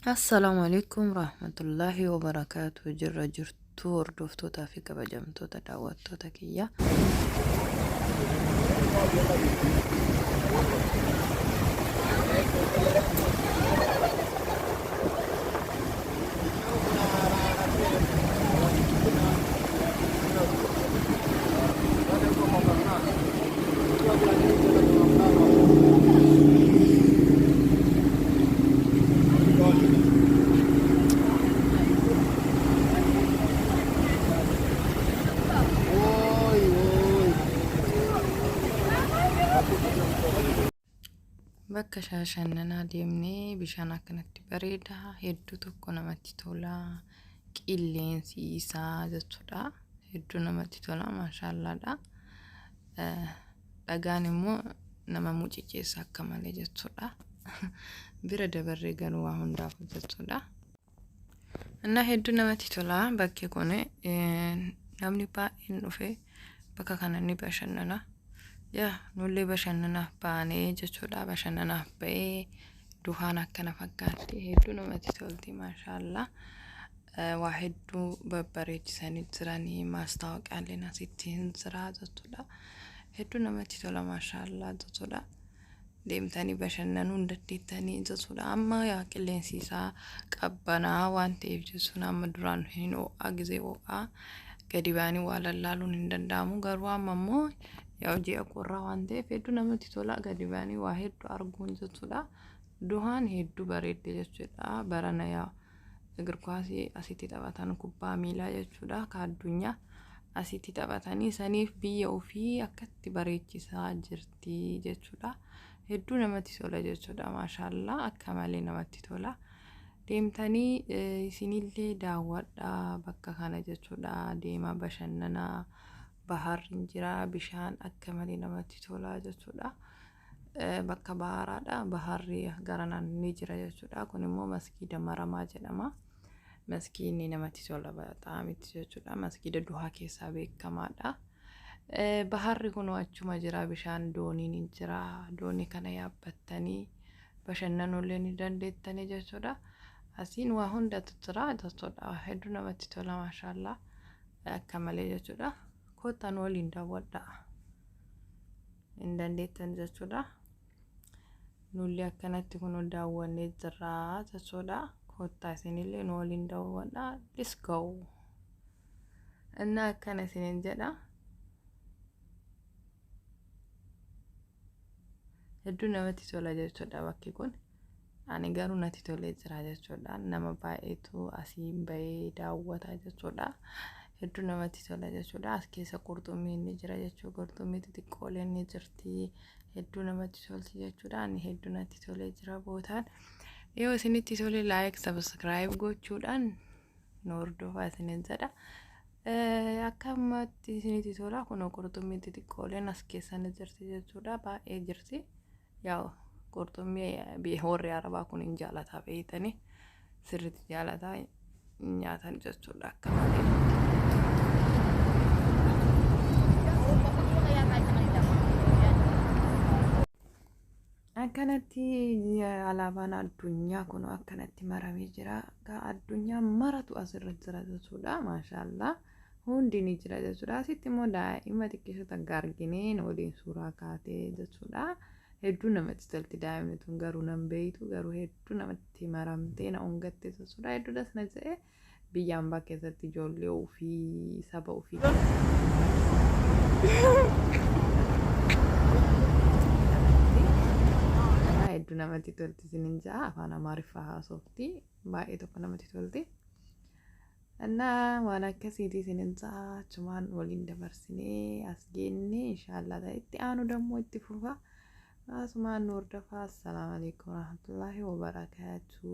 Assalaamu alaikum rahmatullahi wabarakaatu. Jirra jirtu hordoftootaa fi kabajamtoota daawwattoota kiyya. Bakka shashannanaa deemnee bishaan akkanatti bareeda hedduu tokko namatti tola qilleensi isaa jechuudha hedduu namatti tola maashaallaadha. Dhagaan immoo nama muciceessa akka malee jechuudha. Bira dabarree garuu waa hundaaf jechuudha. Innaa hedduu namatti tola bakki kun namni baay'een dhufe bakka kana ni bashannana. Yaa nullee bashannanaaf baanee jechuudha bashannanaaf ba'ee duhaan akkana fakkaatti hedduu namatti tolti maashaallaa. Waa hedduu babbareechisanii jiranii maastaawoqiyaaleen asitti hin jira jechuudha. Hedduu namatti tola maashaallaa jechuudha. Deemtanii bashannanuu hin dandeettanii jechuudha. Amma yaa qilleensi isaa qabbanaa waan ta'eef jechuun amma duraan hin ho'aa gizee ho'aa gadi ba'anii waa lallaaluun hin danda'amu. Garuu amma immoo yaa ji'a qorraa waan ta'eef hedduu namatti tola gadi ba'anii waa hedduu arguun jechuudha. Duhaan hedduu bareedde jechuudha. Barana yaa እግር ኳስ asitti taphatan kubbaa miilaa jechuudha ka addunyaa asitti taphatanii saniif biyya ofii akkatti bareechisaa jirti jechuudha. Hedduu namatti tola jechuudha maashaallaa akka malee namatti tola. Deemtanii isinillee daawwadhaa bakka kana jechuudha deemaa bashannanaa baharri hin jira bishaan akka malee namatti tola jechuudha. Bakka baharaadha. Baharri garanaan ni jira jechuudha. Kun immoo masgiida maramaa jedhama. Masgiidni namatti tola baaxaamitti jechuudha. Masgiida duhaa keessaa beekamaadha. Baharri kun achuma jira. Bishaan dooniin hin jira. Doonii kana yaabbattanii bashannanuullee ni dandeettanii jechuudha. Asiin waa hundatu jira jechuudha. Hedduu namatti tola maashaallaa. Akka malee jechuudha. Kottaan waliin daawwadhaa. Hin dandeettan jechuudha. Nullee akkanatti kun daawwannee jirra jechuudha. Kottaa isinillee nu waliin daawwadhaa. Let's go. Innaa akkana isinin jedha. Hedduu namatti tola jechuudha bakki kun. Ani garuu natti tolee jira jechuudha. Nama baay'eetu asiin bahee daawwata jechuudha. Hedduu namatti tola jechuudha. As keessa qurxummiin ni jira jechuudha. Qurxummii xixiqqooleen ni jirti. Hedduu namatti tolti jechuudha. Ani hedduu natti tolee jira bootaan. Yoo isinitti tole like, subscribe gochuudhaan nu hordofaa isinin jedha. Akka ammatti isinitti tola kunoo qurxummii xixiqqooleen as keessa ni jirti jechuudha. Baay'ee jirti. Yaa qurxummii biyya warri arabaa kun hin jaalataa beeytanii sirriitti jaalataa nyaatan jechuudha akka malee. Akkanatti alaabaan addunyaa kun akkanatti maramee jira. Addunyaa maratu asirra jira jechuudha. Maashaallaa. Hundi ni jira jechuudha. Asitti immoo daa'ima xiqqeessoo takka argineen waliin suuraa kaatee jechuudha. Hedduu namatti tolti daa'imni tun garuu nan beeytu garuu hedduu namatti maramtee na ungatte jechuudha. Hedduu das na jedhe biyya ambaa keessatti ijoollee ofii saba ofii hedduu namatti tolti isinin ja'a afaan amaariffaa haasofti baay'ee tokko namatti tolti. እና waan akkasiiti isinin ta'a achumaan waliin dabarsinee as geenne inshaallah itti aanu dammoo itti fufa asumaan nu hordofaa. Assalaamu alaikum warahmatullaahi wabarakaatu.